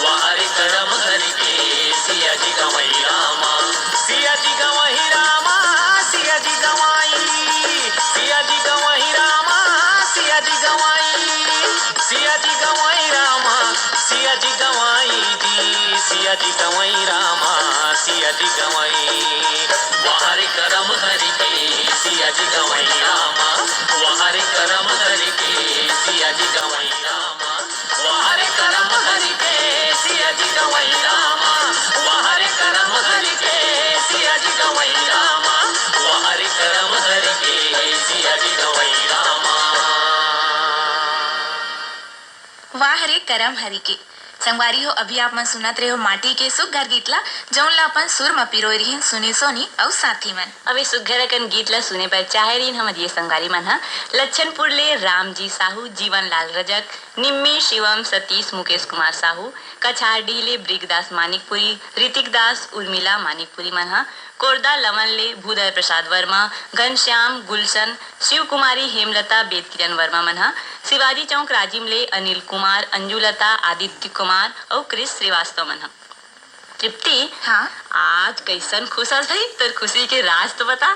वाह रे करम हरि के सिया जी गवई रामा। सिया जी गवई रामा, सिया जी गवई, सिया जी गवई रामा, सिया जी गवई, सिया जी गवई रामा, सिया जी गवई जी, सिया जी गवई रामा, सिया जी गवई। वाह रे करम हरि के सिया जी गवई रामा, वाह रे करम हरि के सिया जी गवई रामा, वाह रे करम हरि के सिया जी गवई रामा, वाह रे करम हरि के सिया जी गवई रामा, वाह रे करम हरि के सिया जी गवई रामा। वाह रे करम हरि के। संगवारी हो, अभी आप मन सुनत रहे हो माटी के सुग्घर गीत ला, जौन ला अपन सुर म पिरोय रिहिन सुनी सोनी अउ साथी मन। अब ए सुग्घर अकन गीत ला सुने बर चाहे रिहिन हमर ये संगवारी मन ह लच्छनपुर ले रामजी साहू, जीवन लाल रजक, निम्मी, शिवम, सतीश, मुकेश कुमार साहू, कछारडीह ले ब्रिगदास मानिकपुरी, ऋतिक दास, उर्मिला मानिकपुरी मन ह, कोरदा लवन ले भूधर प्रसाद वर्मा, घनश्याम, गुलशन, शिव कुमारी, हेमलता, बेद किरण वर्मा मन ह, शिवाजी चौक राजिम ले अनिल कुमार, अंजुलता, आदित्य कुमार अउ क्रिस श्रीवास्तव मन ह। तृप्ति, हाँ? आज कइसन खुश हस भाई? तोर खुशी के राज तो बता।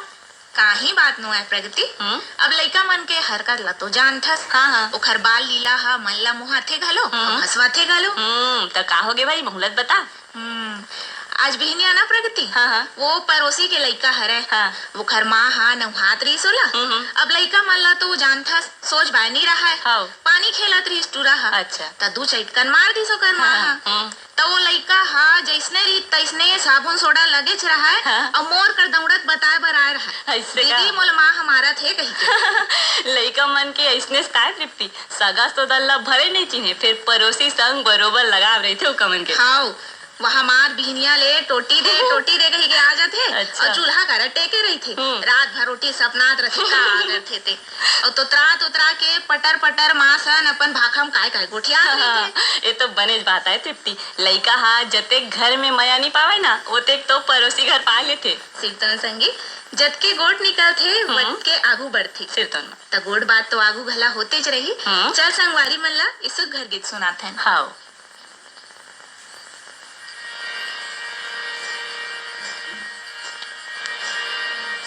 काही बात नो आय प्रगति। हम्म। अब लइका मन के हरकत ला तो जानथस। हाँ, हाँ। ओखर बाल लीला ह मन ला मोहाथे घलो, हम्म। अउ हंसवाथे घलो। हम्म, त का होगे भाई, महूं ल त बता। हम्म, आज बिहनिया ना प्रगति, हाँ, हाँ। वो परोसी के लइका हरय, हाँ। ओखर माँ हा नहुआत रहिस ओला। हम्म, हम्म। अब लइका मन ला तो जानथस, सोझ बाय नी राहय। हाँ। पानी खेलत रहिस टूरा हा। अच्छा। त दू चइटकन मार दिस ओकर माँ हाँ, हा। हम्म। त वो लइका हा जइसने रहिस तइसने साबुन सोडा लगेच राहय, हाँ। अउ मोर कर दउड़त बताय बर आय राहय। अइसे का? दीदी, मोला माँ हा मारत हे कहिके। लइका मन के अइसनेच ताय तृप्ति, सगा सोदर ला भले नइ चिन्हे, फेर परोसी संग बरोबर लगाव रहिथे ओकर मन के। हाव, वह हमार बिहनिया ले टोटी दे, टोटी दे कहिके आ जाथे, अच्छा। अउ चूल्हा करा टेके रहिथे। हम्म। रात भर रोटी सपनात रथे, का करथे ते। अउ तोतरा तोतरा के पटर पटर माँ सन अपन भाखा म काय काय गोठियात रहिथे। ए तो बनेच बात आय तृप्ति। लइका हा जतेक घर में मया नी पावय ना, ओतेक तो परोसी घर पा लेथे। सिरतोन संगी, जतके गोठ निकलथे, हम्म। वतके आगू बढ़थे। सिरतोन। त गोठ बात तो आगू घला होतेच रही। हम्म। चल संगवारी मन ला ए सुग्घर गीत सुनाथन। हाव।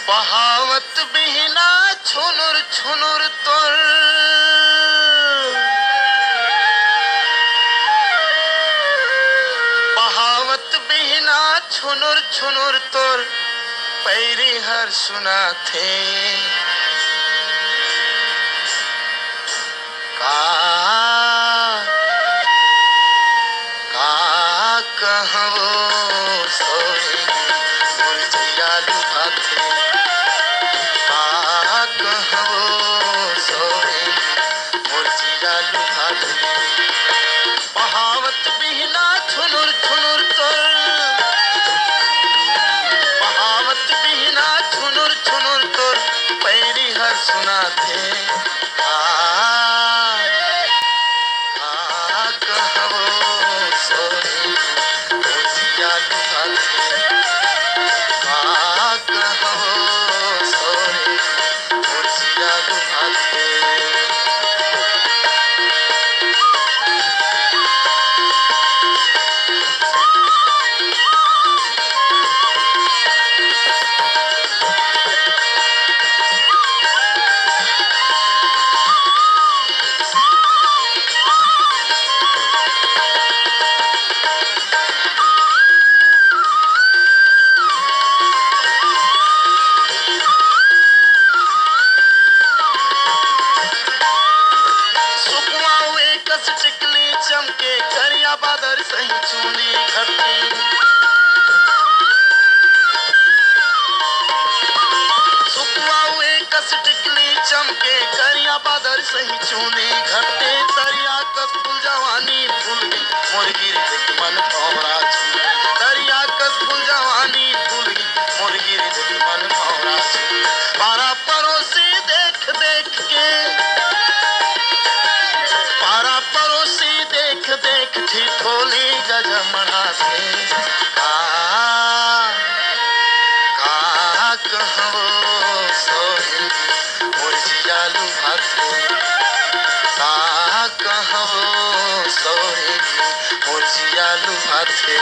बहावत बिहना छुनुर छुनुर तोर। बहावत बिहना छुनुर छुनुर तोर पैरी हर सुनाथे। का, का कहवो सोई मोर जिया लुभाथे। का कहवो सोई मोर जिया लुभाथे। बहावत बिहना छुनुर छुनुर तोर। बहावत बिहना छुनुर छुनुर तोर पैरी हर सुनाथे। आ, के करिया बादर सही चूंदी घट्टे, तरिया कस फूल जवानी फूल गे, मोर गिर देख मन भौरा छू। तरिया कस फूल जवानी फूल गे, मोर गिर देख मन भौरा छू। पारा परोसी देख देख के, पारा परोसी देख देख ठिठोली गजमड़ा से। आ, का कहवो सोहेली, मोर जिया लुभाथे। का कहवो सोहेली, मोर जिया लुभाथे।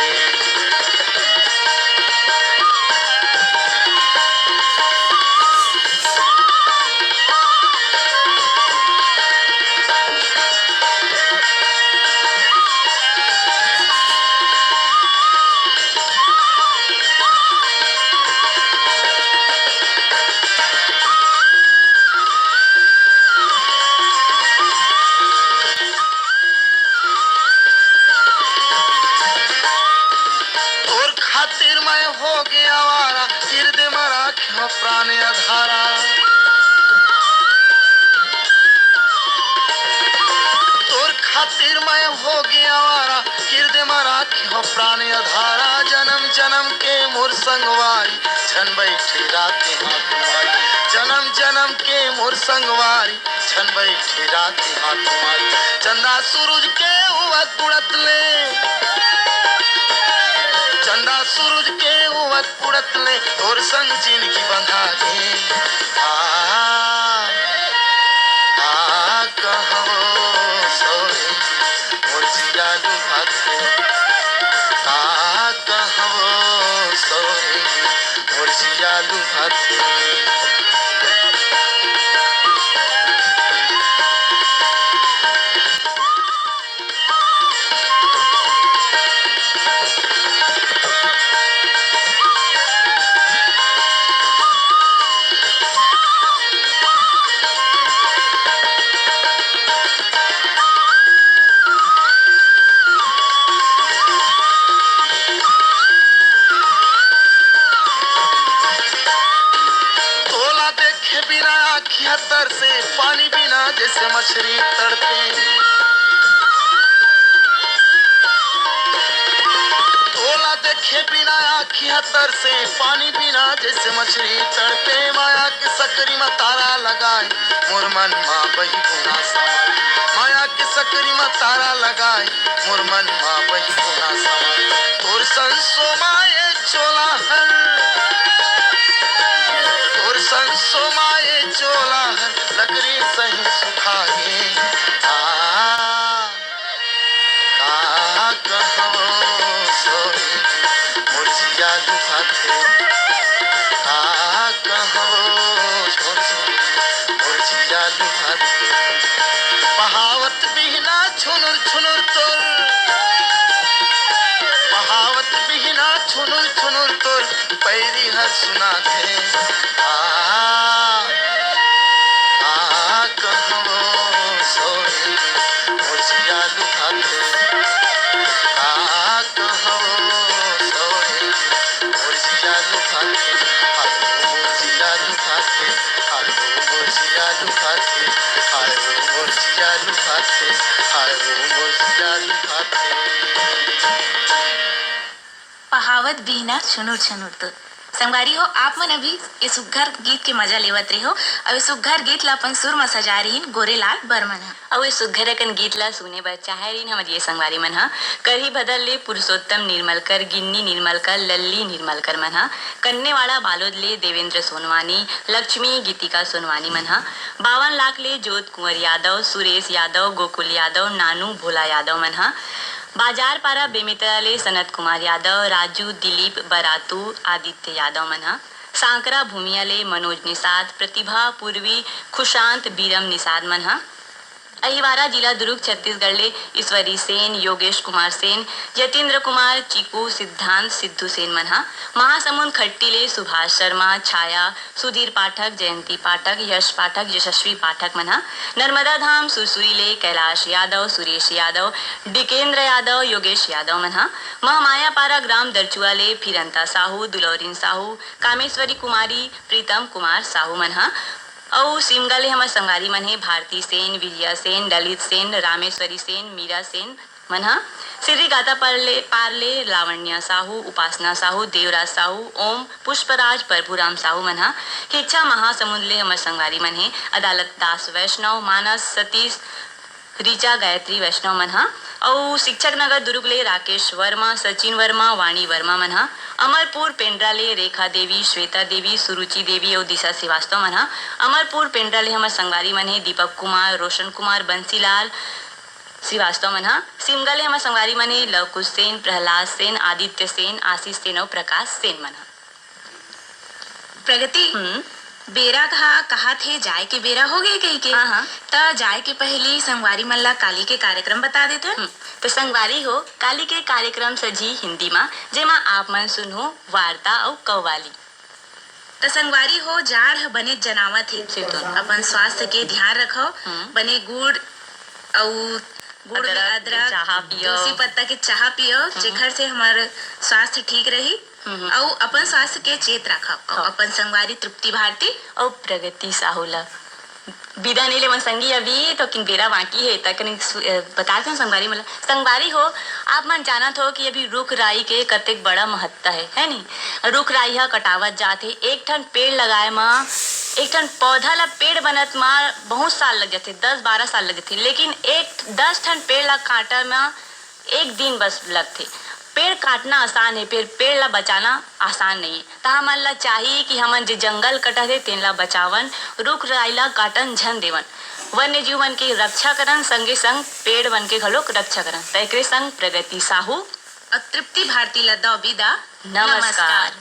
तोर खातिर मैं हो गया आवारा, किरदे मरा क्यों प्राण अधारा। तोर खातिर मैं हो गया आवारा, किरदे मरा क्यों प्राण अधारा। जन्म जन्म के मोर संगवारी, छन बैठे रात हाथ मारी। जन्म जन्म के मोर संगवारी, छन बैठे रात हाथ मारी। चंदा सूरज के उवत उड़त ले, चंदा सूरज के उवत उड़त ले, तोर संग जिनगी बंधा गे। आ, आ, कहवो सोहेली, मोर जिया लुभाथे। आ, कहवो सोहेली, मोर जिया लुभाथे। तोला देखे बिना आँखिया तरसे, पानी बिना जैसे मछरी तड़पे। तोला देखे बिना आँखिया तरसे, पानी बिना जैसे मछरी तड़पे। माया के सकरी म तारा लगाए, मोर मन मा बही गुना समाए। माया के सकरी म तारा लगाए, मोर मन मा बही गुना समाए। तोर संसो माए चोला हर, तोर संसो माए चोला हर, लकड़ी सही सुखा गे। आ, का कहवो सोहेली, मोर जिया लुभाथे। का कहवो सोहेली, मोर जिया लुभाथे। पहावत बिहना छुनुर छुनुर तोर, पहावत बिहना छुनुर छुनुर तोर, पैरी हर सुनाथे। आ, आ, कहवो सोहेली, मोर जिया लुभाथे। आ, कहवो सोहेली, मोर जिया लुभाथे। हाय ओ मोर जिया लुभाथे। हाय ओ मोर जिया लुभाथे। हाय ओ मोर जिया लुभाथे। हाय ओ मोर जिया लुभाथे। पहावत बिहना छुनुर छनुर तोर। संगवारी हो, आप मन अभी ये सुग्घर गीत के मजा लेवत रहे हो, अउ ये सुग्घर गीत ला अपन सुर म सजाए रहिन गोरेलाल बर्मन ह। अउ ये सुग्घर अकन गीत ला सुने बर चाहे रहिन हमर ये संगवारी मन ह, करही भदर ले पुरुषोत्तम निर्मलकर, गिन्नी निर्मलकर, लल्ली निर्मलकर मन ह, कन्नेवाड़ा बालोद ले देवेंद्र सोनवानी, लक्ष्मी गीतिका सोनवानी मन ह, बावन लाख ले जोत कुंवर यादव, सुरेश यादव, गोकुल यादव, नानू भोला यादव मन ह, बाजार पारा बेमेतरा ले सनत कुमार यादव, राजू, दिलीप, बरातू, आदित्य यादव मन ह, सांकरा भूमिया ले मनोज निषाद, प्रतिभा, पूर्वी, खुशांत, बीरम निषाद मन ह, अहिवारा जिला दुरूग छत्तीसगढ़ ले ईश्वरी सेन, योगेश कुमार सेन, यतीन्द्र कुमार, चीकू, सिद्धांत, सिद्धू सेन मन ह, महासमुंद खट्टी ले सुभाष शर्मा, छाया, सुधीर पाठक, जयंती पाठक, यश पाठक, यशस्वी पाठक मन ह, नर्मदा धाम सुरसुरी ले कैलाश यादव, सुरेश यादव, डिकेंद्र यादव, योगेश यादव मन ह, महमायापारा ग्राम दरचुआ ले फिरंता साहू, दुलौरिन साहू, कामेश्वरी कुमारी, प्रीतम कुमार साहू मन ह, अउ सिमगा ले हमर संगवारी मन हे भारती सेन, विजया सेन, ललित सेन, रामेश्वरी सेन, मीरा सेन मन ह। सिर्री गाता पार ले, पार ले लावण्या साहू, उपासना साहू, देवराज साहू, ओम, पुष्पराज, प्रभुराम साहू मन ह। किच्छा महासमुंद ले हमर संगवारी मन हे अदालत दास वैष्णव, मानस, सतीश, ऋचा, गायत्री वैष्णव मन ह। अउ शिक्षक नगर दुर्ग ले राकेश वर्मा, सचिन वर्मा, वाणी वर्मा मन ह। अमरपुर पेंड्रा ले रेखा देवी, श्वेता देवी, सुरुचि देवी अउ दिशा श्रीवास्तव मन ह। अमरपुर पेंड्रा ले हमर संगवारी मन हे दीपक कुमार, रोशन कुमार, बंसीलाल श्रीवास्तव मन ह। सिमगा ले हमर संगवारी मन हे लवकुश सेन, प्रहलाद सेन, आदित्य सेन, आशीष सेन अउ प्रकाश सेन मन ह। प्रगति, हम्म। बेरा ह कहात हे जाए के बेरा हो गे कहिके। हाँ, हाँ। त जाए के पहिली संगवारी मन ला काली के कार्यक्रम बता देथन। हम्म। त संगवारी हो, काली के कार्यक्रम सजही हिंदी मा, जेमा आप मन सुनहू वार्ता अउ कव्वाली। त संगवारी हो, जाड़ ह बने जनावत हे। बिल्कुल। अपन स्वास्थ्य के ध्यान रखव। हम्म। बने गुड़ अउ गुड़ में अदरक के अदरक, चाहा पियव। तुलसी पत्ता के चाहा पियव, हम्म। जेखर से हमर स्वास्थ्य ठीक रही। हम्म। अउ अपन स्वास्थ्य के चेत राखव। अउ हाँ। अपन संगवारी तृप्ति भारती अउ प्रगति साहू ला बिदा नइ लेवन संगी, अभी तो किन बेरा बाकी हे, त कनी सु-, अ, बता देथन संगवारी मन ला। संगवारी हो, आप मन जानत हो कि अभी रुख राई के कतेक बड़ा महत्ता हे, है नी? रुख राई ह कटावत जात हे। एक ठन पेड़ लगाए म, एक ठन पौधा ला पेड़ बनत म बहुत साल लग जाथे, दस बारह साल लग जाथे, लेकिन एक दस ठन पेड़ ला काटे म एक दिन बस लगथे। पेड़ काटना आसान हे, फेर पेड़ ला बचाना आसान नइ हे। त हमन ला चाही कि हमन जे जंगल कटत हे, तेन ला बचावन, रुख राई ला काटन झन देवन, वन्य जीव मन के रक्षा करन, संगे संग पेड़ मन के घलोक रक्षा करन। त एकरे संग प्रगति साहू अउ तृप्ति भारती ला दव बिदा। नमस्कार। नमस्कार।